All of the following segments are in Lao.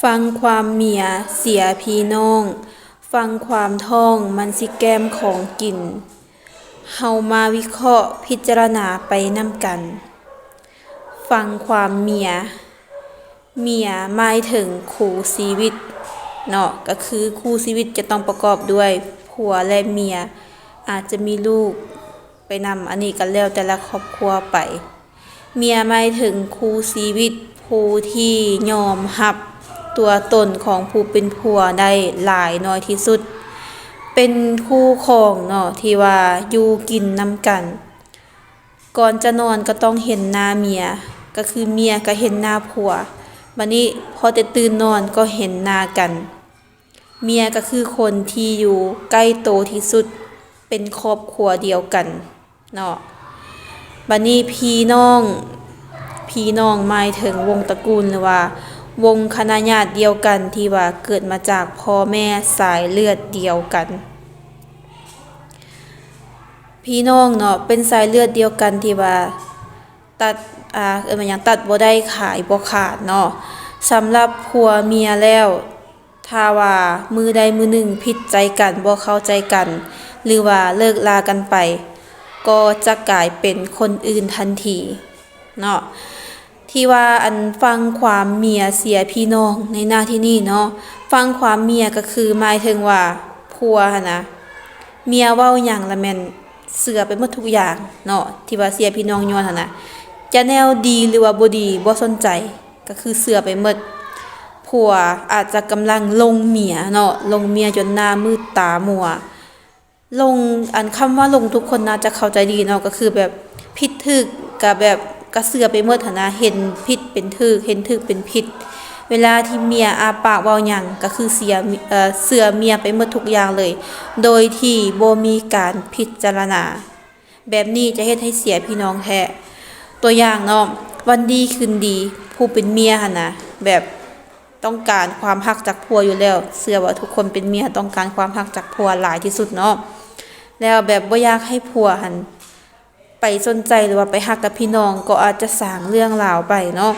ຟັງຄວາມເມຍເສຍພີ່ນ້ອງ, ຟັງຄວາມທ້ອງມັນຊິແກ້ມຂອງກິນ. ເຮົາມາວິເຄາະພິຈາລະນາໄປນຳກັນ. ຟັງຄວາມເມຍ, ເມຍໝາຍເຖິງຄູ່ຊີວິດເນາະ, ກໍຄືຄູ່ຊີວິດຈະຕ້ອງປະກອບດ້ວຍຜົວແລະເມຍ, ອາດຈະມີລູກ ໄປນຳ, ອັນນີ້ກໍແລ້ວແຕ່ລະຄອບຄົວໄປ. ເມຍໝາຍເຖິງຄູ່ຊີວິດຜູ້ທີ່ຍອມຮັບຕົວຕົນຂອງຜູ້ເປັນຜົວໄດ້ຫຼາຍໜ້ອຍທີ່ສຸດ, ເປັນຄູ່ຄອງເນາະ ທີ່ວ່າຢູ່ກິນນຳກັນ, ກ່ອນຈະນອນກໍຕ້ອງເຫັນໜ້າເມຍ, ກໍຄືເມຍກໍເຫັນໜ້າຜົວ, ບາດນີ້ພໍແຕ່ຕື່ນນອນກໍເຫັນໜ້າກັນ. ເມຍກໍຄືຄົນທີ່ຢູ່ໃກ້ໂຕທີ່ສຸດ, ເປັນຄອບຄົວດຽວກັນເນາະ. ບາດນີ້ພີ່ນ້ອງ, ພີ່ນ້ອງໝາຍເຖິງວົງຕະກູນ ຫຼືວ່າວົງຄະນະຍາດດຽວກັນ ທີ່ວ່າເກີດມາຈາກພໍ່ແມ່ສາຍເລືອດດຽວກັນ. ພີ່ນ້ອງເນາະ ເປັນສາຍເລືອດດຽວກັນທີ່ວ່າຕັດ, ອ່າ, ເອີ້ນວ່າຫຍັງ, ຕັດບໍ່ໄດ້ຂາຍບໍ່ຂາດເນາະ. ສຳລັບຜົວເມຍແລ້ວ ຖ້າວ່າມື້ໃດມື້ໜຶ່ງຜິດໃຈກັນ, ບໍ່ເຂົ້າໃຈກັນ ຫຼືວ່າເລີກລາກັນໄປ, ກໍຈະກາຍເປັນຄົນອື່ນທັນທີເນາະ. ທີ່ວ່າອັນຟັງຄວາມເມຍເສຍພີ່ນ້ອງໃນໜ້າທີ່ນີ້ເນາະ, ຟັງຄວາມເມຍກໍຄືໝາຍເຖິງວ່າຜົວຫັ້ນນະ, ເມຍເວົ້າຫຍັງລະແມ່ນເຊື່ອໄປໝົດທຸກຢ່າງເນາະ, ທີ່ວ່າເສຍພີ່ນ້ອງຍ້ອນຫັ້ນນະ, ຈະແນວດີ ຫຼືວ່າບໍ່ດີ ບໍ່ສົນໃຈ. ກໍຄືເຊື່ອໄປໝົດ. ຜົວອາດຈະກຳລັງຫຼົງເມຍເນາະ, ຫຼົງເມຍຈົນໜ້າມືດຕາມົວ. ຫຼົງ, ອັນຄຳວ່າຫຼົງທຸກຄົນໜ້າຈະເຂົ້າໃຈດີເນາະ, ກໍຄືແບບຜິດຖືກກໍແບບ ກໍເຊື່ອໄປໝົດຫັ້ນນະ, ເຫັນຜິດເປັນຖືກ, ເຫັນຖືກເປັນຜິດ. ເວລາທີ່ເມຍອ້າປາກເວົ້າຫຍັງ ກໍຄືເຊື່ອ, ເອີ, ເຊື່ອເມຍໄປໝົດທຸກຢ່າງເລີຍ, ໂດຍທີ່ບໍ່ມີການພິຈາລະນາ. ແບບນີ້ຈະເຮັດໃຫ້ເສຍພີ່ນ້ອງແທ້. ຕົວຢ່າງເນາະ, ວັນດີຄືນດີ ຜູ້ເປັນເມຍຫັ້ນນະ ແບບຕ້ອງການຄວາມຮັກຈາກຜົວຢູ່ແລ້ວ, ເຊື່ອວ່າທຸກຄົນເປັນເມຍຕ້ອງການຄວາມຮັກຈາກຜົວຫຼາຍທີ່ສຸດເນາະ, ແລ້ວແບບບໍ່ຢາກໃຫ້ຜົວຫັ້ນໄປສົນໃຈ ຫຼືວ່າໄປຮັກກັບພີ່ນ້ອງ ກໍອາດຈະສ້າງເລື່ອງລາວໄປເນາະ.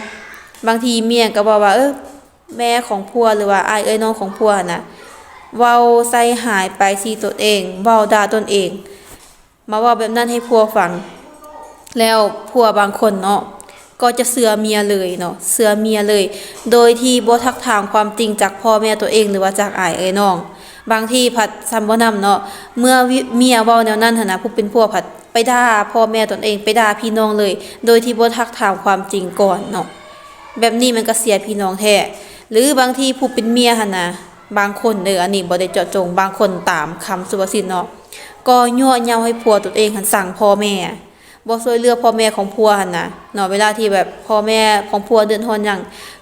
ບາງທີເມຍກໍເວົ້າວ່າ ເອີ ແມ່ຂອງຜົວ ຫຼືວ່າອ້າຍເອື້ອຍນ້ອງຂອງຜົວຫັ້ນນະ ເວົ້າໃສ່ຮ້າຍປ້າຍສີຕົນເອງ, ເວົ້າດ່າຕົນເອງ. ມາເວົ້າແບບນັ້ນໃຫ້ຜົວຟັງ, ແລ້ວຜົວບາງຄົນເນາະ ກໍຈະເຊື່ອເມຍເລີຍເນາະ, ເຊື່ອເມຍເລີຍ ໂດຍທີ່ບໍ່ທັກຖາມຄວາມຈິງຈາກພໍ່ແມ່ຕົວເອງ ຫຼືວ່າຈາກອ້າຍເອື້ອຍນ້ອງ. ບາງທີພັດຊ້ຳບໍ່ໜຳເນາະ, ເມື່ອເມຍເວົ້າແນວນັ້ນຫັ້ນນະ, ຜູ້ເປັນຜົວພັດໄປດ່າພໍ່ແມ່ຕົນເອງ, ໄປດ່າພີ່ນ້ອງເລີຍ ໂດຍທີ່ບໍ່ທັກຖາມຄວາມຈິງກ່ອນເນາະ. ແບບນີ້ມັນກໍເສຍພີ່ນ້ອງແທ້. ຫຼືບາງທີຜູ້ເປັນເມຍຫັ້ນນະ, ບາງຄົນເດີ, ອັນນີ້ບໍ່ໄດ້ເຈາະຈົງ, ບາງຄົນຕາມຄຳສຸພາສິດເນາະ, ກໍຍົວະເຍົາໃຫ້ຜົວຕົນເອງຫັ້ນຊັງພໍ່ແມ່, ບໍ່ຊ່ວຍເຫຼືອພໍ່ແມ່ຂອງຜົວຫັ້ນນະເນາະ. ເວລາທີ່ແບບພໍ່ແມ່ຂອງຜົວເດືອດຮ້ອນຫຍັງ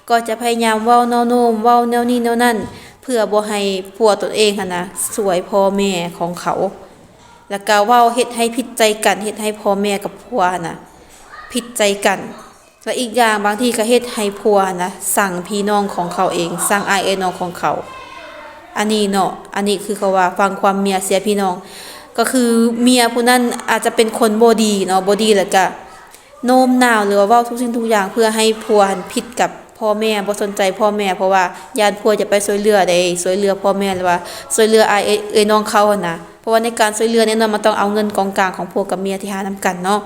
ກໍຈະພະຍາຍາມເວົ້າເນົາໂນ້ມ, ເວົ້າແນວນີ້ແນວນັ້ນ ເພື່ອບໍ່ໃຫ້ຜົວຕົນເອງຫັ້ນນະຊ່ວຍພໍ່ແມ່ຂອງເຂົາ, ແລ້ວກໍເວົ້າເຮັດໃຫ້ຜິດໃຈກັນ, ເຮັດໃຫ້ພໍ່ແມ່ກັບຜົວຫັ້ນນະຜິດໃຈກັນ. ແລະ ອີກຢ່າງ ບາງທີກໍເຮັດໃຫ້ຜົວຫັ້ນນະຊັງພີ່ນ້ອງຂອງເຂົາເອງ, ຊັງອ້າຍເອື້ອຍນ້ອງຂອງເຂົາ. ອັນນີ້ເນາະ, ອັນນີ້ຄືເຂົາວ່າຟັງຄວາມເມຍເສຍພີ່ນ້ອງ, ກໍຄືເມຍຜູ້ນັ້ນອາດຈະເປັນຄົນບໍ່ດີເນາະ, ບໍ່ດີ ແລ້ວກະໂນ້ມນ້າວ ຫຼືວ່າເວົ້າທຸກສິ່ງທຸກຢ່າງເພື່ອໃຫ້ຜົວຫັ້ນຜິດກັບພໍ່ແມ່, ບໍ່ສົນໃຈພໍ່ແມ່, ເພາະວ່າຢ້ານຜົວຈະໄປຊ່ວຍເຫຼືອເດ້, ຊ່ວຍເຫຼືອພໍ່ແມ່ ຫຼືວ່າຊ່ວຍເຫຼືອອ້າຍເອື້ອຍນ້ອງເຂົາຫັ້ນນະ. ເພາະວ່າໃນການຊ່ວຍເຫຼືອແນ່ນອນ ມັນຕ້ອງເອົາເງິນກອງກາງຂອງຜົວກັບເມຍທີ່ຫານຳກັນເນາະ,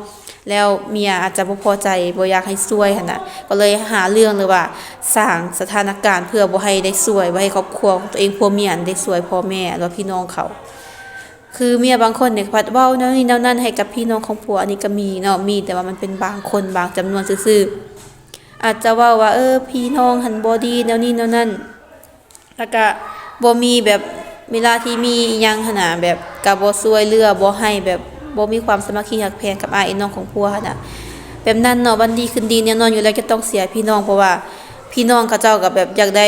ແລ້ວເມຍອາດຈະບໍ່ພໍໃຈ ບໍ່ຢາກໃຫ້ຊ່ວຍຫັ້ນນະ, ກໍເລີຍຫາເລື່ອງ ຫຼືວ່າສ້າງສະຖານະການເພື່ອບໍ່ໃຫ້ໄດ້ຊ່ວຍ, ບໍ່ໃຫ້ຄອບຄົວຂອງຕົວເອງ ຜົວເມຍຫັ້ນໄດ້ຊ່ວຍພໍ່ແມ່ ຫຼືວ່າພີ່ນ້ອງເຂົາ. ຄືເມຍບາງຄົນນີ້ພັດເວົ້າແນວນີ້ແນວນັ້ນໃຫ້ກັບພີ່ນ້ອງຂອງຜົວ, ອັນນີ້ກໍມີເນາະ, ມີ, ແຕ່ວ່າມັນເປັນບາງຄົນບາງຈຳນວນຊື່ໆ. ອາດຈະເວົ້າວ່າ ເອີ ພີ່ນ້ອງຫັ້ນບໍ່ດີແນວນີ້ແນວນັ້ນ. ແລ້ວກະບໍ່ມີແບບ ເວລາທີ່ມີອີ່ຫຍັງຫັ້ນນະ ແບບກະບໍ່ຊ່ວຍເຫຼືອ ບໍ່ໃຫ້ ແບບບໍ່ມີຄວາມສາມັກຄີຮັກແພງກັບອ້າຍເອື້ອຍນ້ອງຂອງຜົວຫັ້ນນະ. ແບບນັ້ນເນາະ ວັນດີຄືນດີແນ່ນອນຢູ່ແລ້ວຈະຕ້ອງເສຍພີ່ນ້ອງ, ເພາະວ່າພີ່ນ້ອງເຂົາເຈົ້າກໍແບບຢາກໄດ້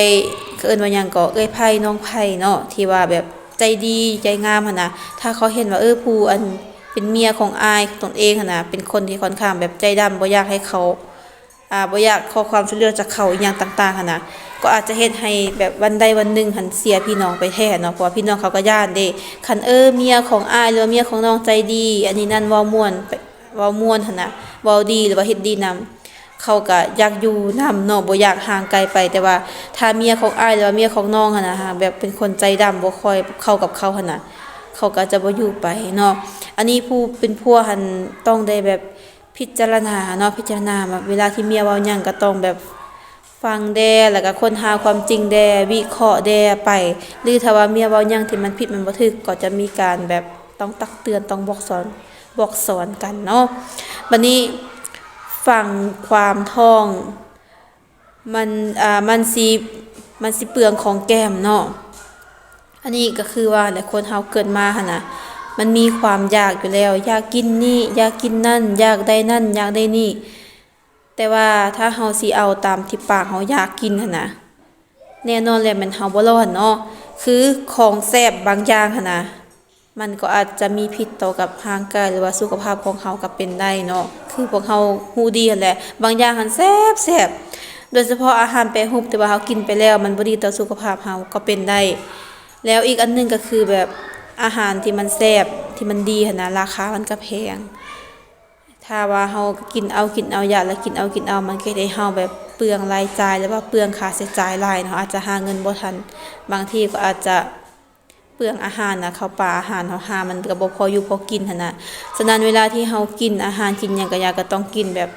ເຂົາເອີ້ນວ່າຫຍັງເກາະ ເອື້ອຍໃພ້ນ້ອງໃພ້ເນາະ ທີ່ວ່າແບບໃຈດີໃຈງາມຫັ້ນນະ. ຖ້າເຂົາເຫັນວ່າ ເອີ ຜູ້ອັນເປັນເມຍຂອງອ້າຍຕົນເອງຫັ້ນນະ ເປັນຄົນທີ່ຄ່ອນຂ້າງແບບໃຈດຳ ບໍ່ຢາກໃຫ້ເຂົາ ອ່າ ບໍ່ຢາກຂໍຄວາມຊ່ວຍເຫຼືອຈາກເຂົາອີ່ຫຍັງຕ່າງໆຫັ້ນນະ ກໍອາດຈະເຮັດໃຫ້ແບບວັນໃດວັນໜຶ່ງຫັ້ນເສຍພີ່ນ້ອງໄປແທ້ເນາະ. ເພາະວ່າພີ່ນ້ອງເຂົາກໍຢ້ານເດ້ ຄັນ ເອີ ເມຍຂອງອ້າຍ ຫຼືວ່າເມຍຂອງນ້ອງໃຈດີ ອັນນີ້ນັ້ນ ເວົ້າມ່ວນ ເວົ້າມ່ວນຫັ້ນນະ ເວົ້າດີ ຫຼືວ່າເຮັດດີນຳ ເຂົາກໍຢາກຢູ່ນຳເນາະ ບໍ່ຢາກຫ່າງໄກໄປ. ແຕ່ວ່າຖ້າເມຍຂອງອ້າຍ ຫຼືວ່າເມຍຂອງນ້ອງຫັ້ນນະ ຫາກແບບເປັນຄົນໃຈດຳ ບໍ່ຄ່ອຍເຂົ້າກັບເຂົາຫັ້ນນະ ເຂົາກໍຈະບໍ່ຢູ່ໄປເນາະ. ອັນນີ້ຜູ້ເປັນຜົວຫັ້ນຕ້ອງໄດ້ແບບພິຈາລະນາເນາະ ພິຈາລະນາແບບເວລາທີ່ເມຍເວົ້າຫຍັງກໍຕ້ອງແບບ ຟັງແດ່ ແລ້ວກໍຄົ້ນຫາຄວາມຈິງແດ່ ວິເຄາະແດ່ໄປ ຫຼືຖ້າວ່າເມຍເວົ້າຫຍັງທີ່ມັນຜິດ ມັນບໍ່ຖືກ ກໍຈະມີການແບບຕ້ອງຕັກເຕືອນ ຕ້ອງບອກສອນ ບອກສອນກັນເນາະ. ບັດນີ້ ຝັ່ງຄວາມທ້ອງ ມັນ ອ່າ ມັນຊິ ມັນຊິເປືອງຂອງແກ້ມເນາະ. ອັນນີ້ກໍຄືວ່າແຫຼະ ຄົນເຮົາເກີດມາຫັ້ນນະ ມັນມີຄວາມຢາກຢູ່ແລ້ວ ຢາກກິນນີ້ ຢາກກິນນັ້ນ ຢາກໄດ້ນັ້ນ ຢາກໄດ້ນີ້. ແຕ່ວ່າຖ້າເຮົາຊິເອົາຕາມທີ່ປາກເຮົາຢາກກິນຫັ້ນນະ ແນ່ນອນແຫຼະແມ່ນເຮົາບໍ່ລອດເນາະ. ຄືຂອງແຊບບາງຢ່າງຫັ້ນນະ ມັນກໍອາດຈະມີພິດຕໍ່ກັບຮ່າງກາຍ ຫຼືວ່າສຸຂະພາບຂອງເຮົາກໍເປັນໄດ້ເນາະ. ຄືພວກເຮົາຮູ້ດີຫັ້ນແຫຼະ ບາງຢ່າງຫັ້ນແຊບໆ ໂດຍສະເພາະອາຫານແປຮູບ ທີ່ວ່າເຮົາກິນໄປແລ້ວມັນບໍ່ດີຕໍ່ສຸຂະພາບເຮົາກໍເປັນໄດ້. ແລ້ວອີກອັນໜຶ່ງກໍຄືແບບອາຫານທີ່ມັນແຊບ ທີ່ມັນດີຫັ້ນນະ ລາຄາມັນກໍແພງ. ຖ້າວ່າເຮົາກິນເອົາ ກິນເອົາ ຢາກແລ້ວກິນເອົາ ກິນເອົາ ມັນກໍເຮັດໃຫ້ເຮົາແບບເປືອງລາຍຈ່າຍ ຫຼືວ່າເປືອງຄ່າໃຊ້ຈ່າຍຫຼາຍເນາະ ອາດຈະຫາເງິນບໍ່ທັນ. ບາງທີກໍອາດຈະເປືອງອາຫານນະ ເຂົ້າປາອາຫານເຮົາຫາ ມັນກໍບໍ່ພໍຢູ່ພໍກິນຫັ້ນນະ. ສະນັ້ນເວລາທີ່ເຮົາກິນອາຫານ ກິນຫຍັງກໍຢາກ ກໍຕ້ອງກິນແບບ